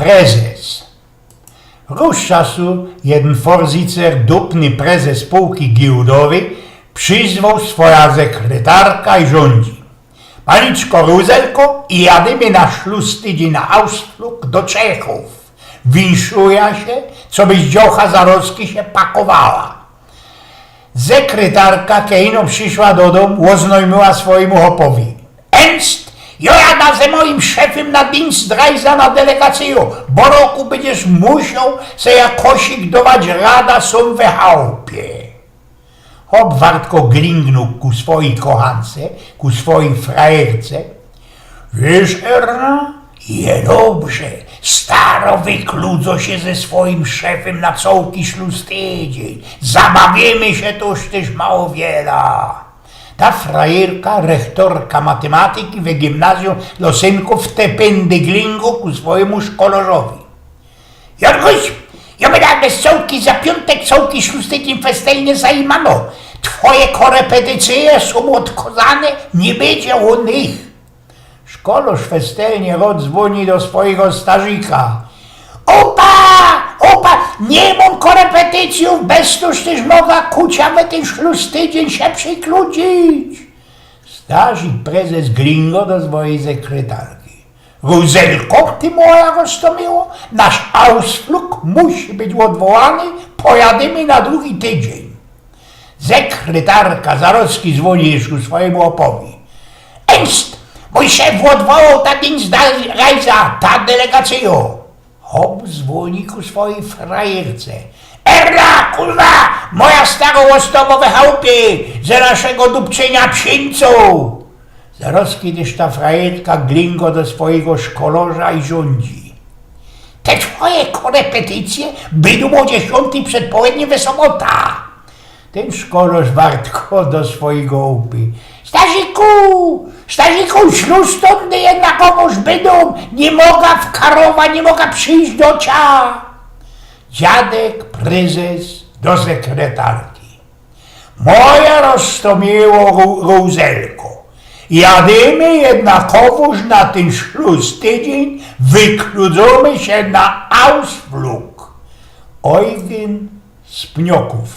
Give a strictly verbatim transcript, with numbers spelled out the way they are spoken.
Prezes. Rōz czasu jedyn forzicer, dupny prezes spōłki giełdowyj, przizwoł swoja sekretarka i żōndzi: „Paniczko Ruzelko, jadymy na szlustydziyń na Ausflug do Czechōw. Winszuja sie, cobyś dziołcha zarozki sie pakowała”. Sekretarka, kej ino prziszła do dōm, ôznojmyła swojymu chopowij: „Ernst, jo jadã ze mojim szefym na Dienstreise na delegacyjo, bo roku bydziesz musioł se jakosik dować rada sōm we chałpie”. Chop wartko glingnōł ku swojij kochance, ku swojij frajerce: „Wiysz, Erna, je dobrze, staro wykludzo sie ze swojim szefym na cołki szlustydziyń. Zabawymy sie tuż tyż mało wiela”. Ta frajerka, rechtorka matematyki we gimnazyjōm dlŏ synkōw, w te pyndy glingŏ ku swojymu szkolŏrzowi: „Jorguś, jo byda bez cołki za piōntek, cołki szlustydziyń festelnie zajimano. Twoje korepetycyje sōm ôdkozane, niy bydzie ô nich”. Szkolŏrz festelnie ôdzwōni do swojigo starzika: „Ôpa, ôpa, niy mōm korepetycyjōw, bez tōż tyż moga ku cia we tyn szlustydziyń sie przikludzić”. Starzik prezes glingo do swojij sekretarki: „Ruzelko, ty moja roztōmiyło, nasz Ausflug musi być ôdwołany, pojadymy na drugi tydziyń”. Sekretarka zarozki zwōni jeszcze swojimu chopowij: „Ernst, mōj szef ôdwołoł ta Dienstreise, ta delegacyjo”. Chop zwōni ku swojij frajerce: „Erna, kurwa, moja staro ôstowo we chałpie, ze naszego dupczynia psiyńco”. Zarozki tyż ta frajerka glingo do swojigo szkolŏrza i żōndzi: „Te twoje korepetycyje bydōm ô dziesiōntyj przed połednie we sobota”. Tyn szkolŏrz wartko do swojigo chopy: „Starziku, starziku, szlustydziyń jednakowōż bydōm, niy moga wkarować, niy moga przijś do cia”. Dziadek prezes do sekretarki: „Moja roztōmiyło Ru-, Ruzelko, jadymy jednakowōż na tyn szlustydziyń, wykludzymy sie na Ausflug”. Ojgyn z Pniokōw.